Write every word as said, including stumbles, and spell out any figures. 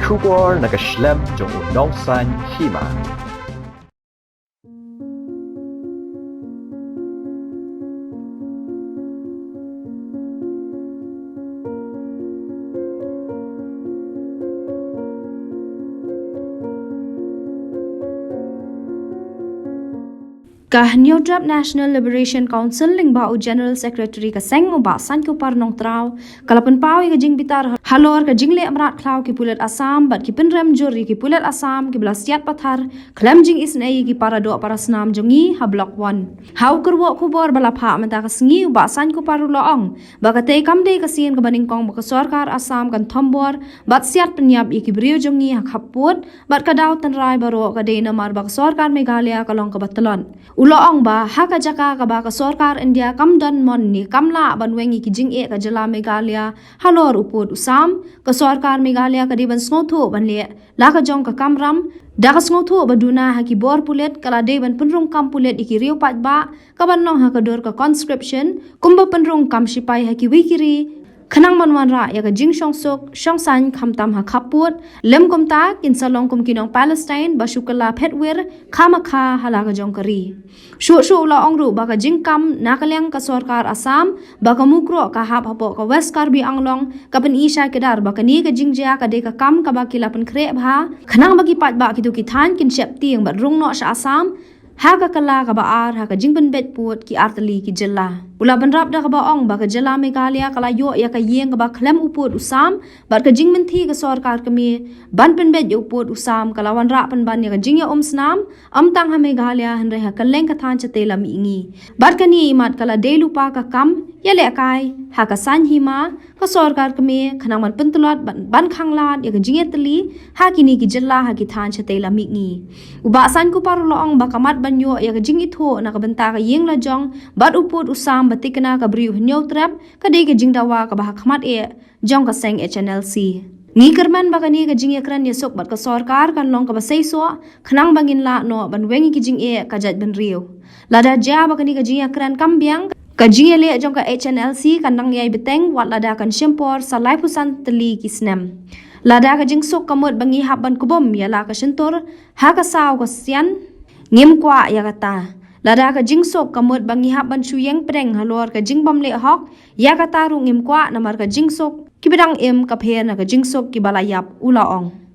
Khubor na ka shlem jong u nongsan hima. Ka Hynñiewtrep National Liberation Council lyngba u General Secretary ka seng u Bah Saiñkupar Nongtraw ka la pynpaw ïa ka jingbitar halor ka jingleh mrad khlaw ki pulit Assam bad ki pynrem jur ïa ki pulit Assam kiba la siat pathar khlem jingisynei ïa ki para doh para snam jong ngi ha Block One. Ha u kyrwoh khubor ba la phah mynta ka sngi u Bah Saiñkupar u la ong ba katei kam dei ka sien kaba nyngkong ba ka sorkar Assam kan thombor bad siat pynïap ïa ki briew jong ngi ha khappud bad ka daw tynrai baroh ka dei namar ba ka sorkar Meghalaya ka long kaba tlot. U la ong ba ha ka jaka kaba ka sorkar India kam don mon ne kam lah ban weng ïa ki jingeh ka jylla Meghalaya halor u pud u sam, ka sorkar Meghalaya ka dei ban sngewthuh ban leh la ka jong ka kamram da ka sngewthuh ba duna ha ki bor pulit, ka la dei ban pynrung kam pulit ïa ki riew paidbah kaban long ha ka dur ka conscription kumba pynrung kam sipai ha kiwei ki ri, khnang ban wanrah ïa ka jingshongsuk shongsaiñ khamtam ha khappud, lym kumta kin sa long kum ki nong Palestine ba shu kylla phet wir khamakha ha la ka jong ka ri. Shuh shuh u la ong ruh ba ka jingkam na ka liang ka sorkar Assam ba ka Mukroh ka hap hapoh ka West Karbi Anglong ka pyni shai kdar ba kane ka jingjia ka dei ka kam kaba ki la pynkhreh bha khnang ba ki paidbah kito ki thaiñ kin sheptieng bad rung noh sha Assam ha ka kylla kaba ar ha ka jingpynbeit pud ki artylli ki jylla. U la bynrap da kaba ong ba ka jylla Meghalaya ka la ïoh ïa ka ïing kaba khlem u pud u sam bad ka jingmynthi ka sorkar kmie ban pynbeit ïa u pud u sam ka la wanrah pynban ïa ka jingïaumsnam, ym tang ha Meghalaya hynrei ha kylleng ka thaiñ shatei la mihngi. Bad kane imat ka la dei lypa ka kam ïalehkai ha ka saiñ hima ka sorkar kmie khnang ban pyntlot ban, ban khanglad ïa ka jingïatylli ha kine ki jylla ha ki thaiñ shatei la mihngi. U Bah Saiñkupar u la ong ba ka mat ban ïoh ïa ka jingithuh na ka bynta ka ïing la jong bad u pud u sam ba tikna ka briew Hynñiewtrep ka dei ka jingdawa kaba ha khmat eh jong ka seng H N L C. Ngi kyrmen ba kane ka jingïakren ïasuk bad ka sorkar kan long kaba seisoh khnang ba ngin lah noh ban weng ïa ki jingeh ka jaitbynriew. Lada jia ba kane ka jingïakren kam biang, ka jingïaleh jong ka H N L C kan nang ïai bteng wat lada kan shim por sa laiphew san tylli ki snem. Lada ka jingsuk ka mut ba ngi hap ban kbum ïa la ka shyntur ha ka saw ka sian, ngim kwah ïa kata. Lada ka jingsuk ka mut ba ngi hap ban shu ïeng pdeng halor ka jingbym leh hok ïa kata ruh ngim kwah namar ka jingsuk kiba dang im ka pher na ka jingsuk kiba la ïap, u la ong.